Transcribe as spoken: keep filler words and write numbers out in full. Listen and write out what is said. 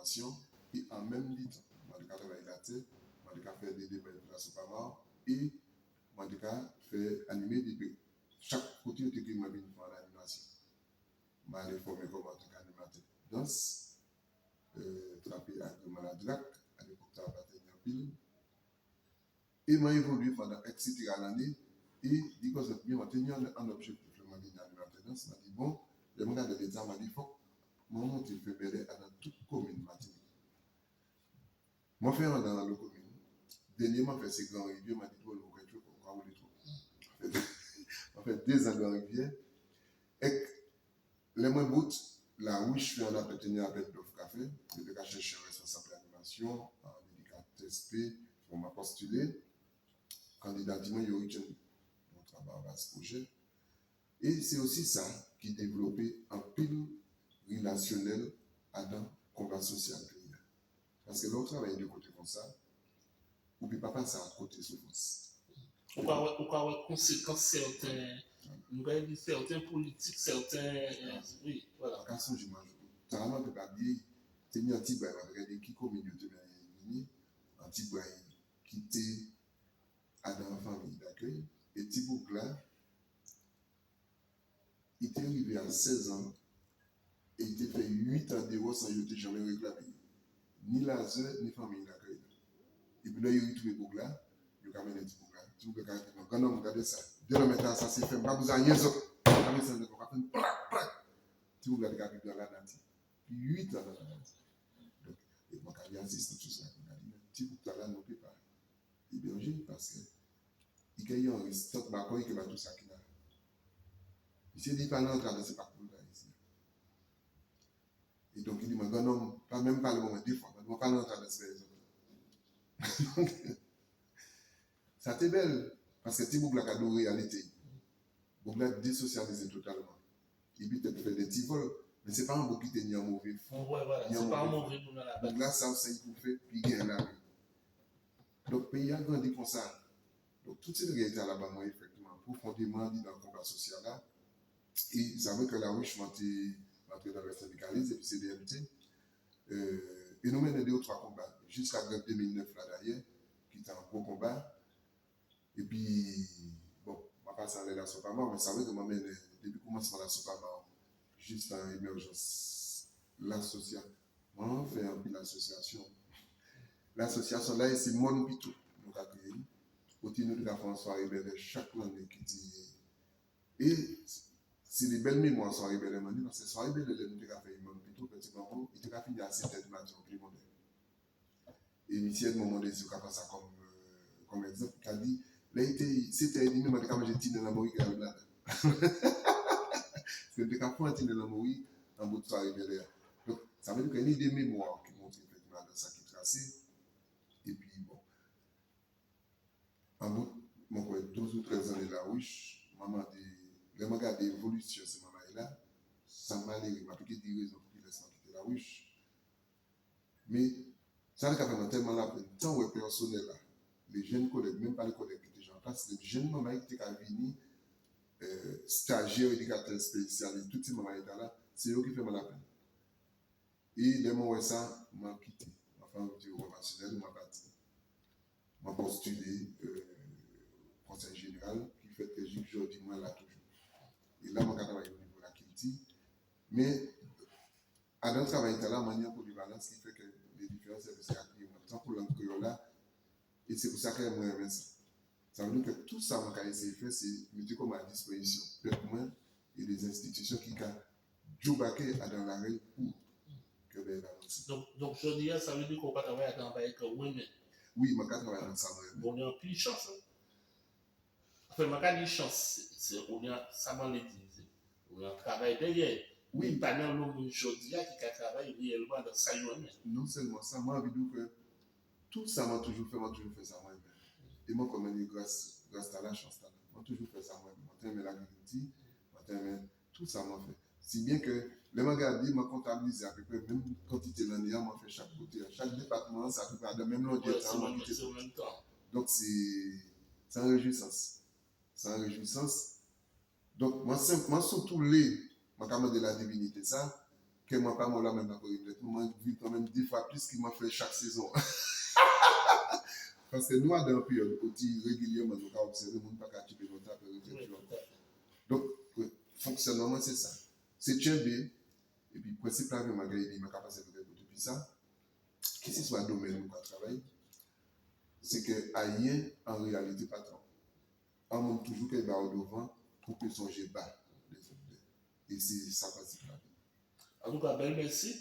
Animasyon, e an menm di tan, mwen te ka travay latè, mwen te ka fè de demach pou la Sopama, e mwen te ka fè anime de chak kote yo te gen mwen vin fè an animasyon. Mwen ale fòme kòm antanke animatè dans, euh, trape agreman la drak, alepòk sa pa te gen anpil. E mwen evolye pandan et cetera lane, e li konsa byen, mwen te gen an, an objektif lè mwen vin animatè dans, mwen di bon, lè mwen gade leta, mwen di fòk mwen monte fè bèlè adan tout komin Matinik. Mwen fè andan nan lòt komin. Dènye mwen fè se Gran Rivyè, mwen di twò, nou kwè twò, kwa ou li twò. Mwen fè dezan Gran Rivyè. Ek lè mwen bout, Lawich fè an apèl, te gen apèl dòf ka fè, yo te ka chèche yon responsab animasyon, an edikatè S P, fò mwen postile. Kandidati mwen yo ritjwenn. Mwen travay a baz pwojè. E se osi sa ki devlope anpil rilasyonèl adan konba sosyal peyi a. Paske lè w travay de kote konsa, ou pe pa pase akote soufrans. Ou ka wè, ou ka wè konsekans sèten, nou ka di sèten politik, sèten, eh, wi, vwala. Mwen ka sonje mwen, talè mwen pa bliye, te gen yon ti bway, mwen te gade ki komin yo te mennen vini, yon ti bway ki te adan yon fanmi dakèy, e ti boug la, li te rive a sèz an, e li te fè uit an dewò san yo te janmen reklame li. Ni Lazè, ni fanmi li lakay la. Epi lè yo retwouve boug la, yo ka mennen ti boug la. Ti boug la ka rete, "Non, grannonm, gade sa. Delòmèt la, sa se fè m, pa bezwen anyen zòt." Ka mennen sa, ka fè prak, prak. Ti boug la te ka viv nan lanati. Uit an nan lanati. Donk, e mwen ka gen asistans sou sa, mwen ka di, "Men, ti boug la, la, nou pe pa ebèje, paske li gen yon risk, tant bakò, li gen ba tou sa ki la." Misye di, "Pa nan antrave, se pa pou l la isi." E donk, li di, "Mwen, grannonm, pa menm pale mwen de fwa, mwen, pa nan antrave, se pa egzanp." Sa te bèl, paske ti boug la ka di w reyalite. Boug la desosyalize totalman. Li petèt fè de ti vòl, men se pa yon boug ki te ni an move fon, ni an move fon. Boug la sav sa li pou fè, pi gen lavi. Donk, peyi a grandi konsa. Donk, tout se reyalite a la ban mwen, efektivman, pwofondeman, andidan konba sosyal la. E sa vre ke Lawich, mwen te antre nan le sendikalizm, epi se D M T. Euh, e nou mennen de ou twa konba, jiska grèv de mil nèf la, dayè, ki te yon gwo konba. Epi, bon, mwen pase anlè la Sopama, men sa vre ke mwen mennen, depi koumansman la Sopama, jis nan emèjans lasosya-, mwen fè anpil asosyasyon. Lasosyasyon la, e se Mòn Pito nou ka kreye li. Kote nou te ka fè yon sware bèlè chak lanne ki te, e se de bèl memwa sware bèlè mwen ni, paske sware bèlè lè nou te ka fè li Mòn Pito, Pèti Mango, li te ka fini a sèt è di maten, yon pli bonè. E misye Edmond Mondésir ka pran sa kòm, euh, kòm egzanp, li ka di, lè li te sèt è edmi, mwen te ka manje tinen lanmori ki al ladan. Paske m te ka pran tinen lanmori an bout sware bèlè a. Donk, sa vle di ke ni de memwa ki montre efektivman adan sa ki trase. Epi, bon, an bout, mwen kwè douz ou trèz ane Lawich, mwen mande, lè mwen gade evolisyon se manmay la, sa malere, m aplike di rezon pou kilès mwen kite Lawich. Men, sa te ka fè mwen tèlman lapenn, tan wè pèsonèl la, le jèn kolèg, menm pa le kolèg ki te jan an plas, le jèn manmay ki te ka vini, euh, stajyè, edikatè espesyal, tout ti manmay eta la, se yo ki fè mwen lapenn. E lè mwen wè sa, mwen kite. Mwen fè yon ripti konvansyonèl, mwen pati. Mwen postile, euh, konsèy jeneral, ki fè ke jis jodi mwen la toujou. E la, mwen ka travay o nivo lakilti. Men, adan travay sa la, mwen gen yon polivalans ki fè ke le diferan sèvis ka kriye mwen. Tankou lang kreyòl la, e se pou sa ke mwen renmen sa. Sa vle di ke tou sa mwen ka eseye fè, se mete kò mwen a dispozisyon pèp mwen e de enstitisyon ki ka djoubake adan larèl pou ke bagay la avanse. Donk, donk, jodi a, sa vle di ke w pa travay adan bagay ke w renmen? Wi, mwen ka travay adan sa mwen renmen. Bon, gen anpil chans, wi. Anfen, mwen ka di chans, se, se, ou gen sa mwen vle di, se, ou gen travay dèyè. Wi. Men pa gen anlo moun jodi a ki ka travay reyèlman adan sa yo renmen. Non sèlman sa, mwen anvi di w ke tout sa mwen toujou fè, mwen toujou fè sa mwen renmen. E mwen kwè mwen gen gras, gras a la chans la. Mwen toujou fè sa mwen renmen. Mwen te renmen lagrikilti, mwen te renmen tout sa mwen fè. Si byen ke, lè mwen gade, mwen kontabilize apeprè menm kantite lanne a mwen fè chak kote a. Chak depatman an, se apeprè adan menm longè tan mwen kite tout. Donk, se, se yon rejwisans. Se yon rejwisans. Donk, mwen senp, mwen sou tou le, mwen ka mande ladivinite sa, Kè mwen pa mò la menm nan peri plent mwen, mwen viv kanmenm de fwa plis ki mwen fè chak sezon. Paske nou adan yon peryòd kote regilyèman nou ka obsève moun pa ka tchipe lontan apre retèt yo ankò. Donk, fonksyònman mwen se sa. Se tchenbe, epi prensip lavi mwen gen epi mwen ka pase pou gen depi sa, keseswa domèn ou ka travay, se ke ayen an reyalite patwon. An moun toujou kay ba ou douvan pou ke sonje ba lezòt. E se sa prensip lavi. Antouka, bèl mèsi.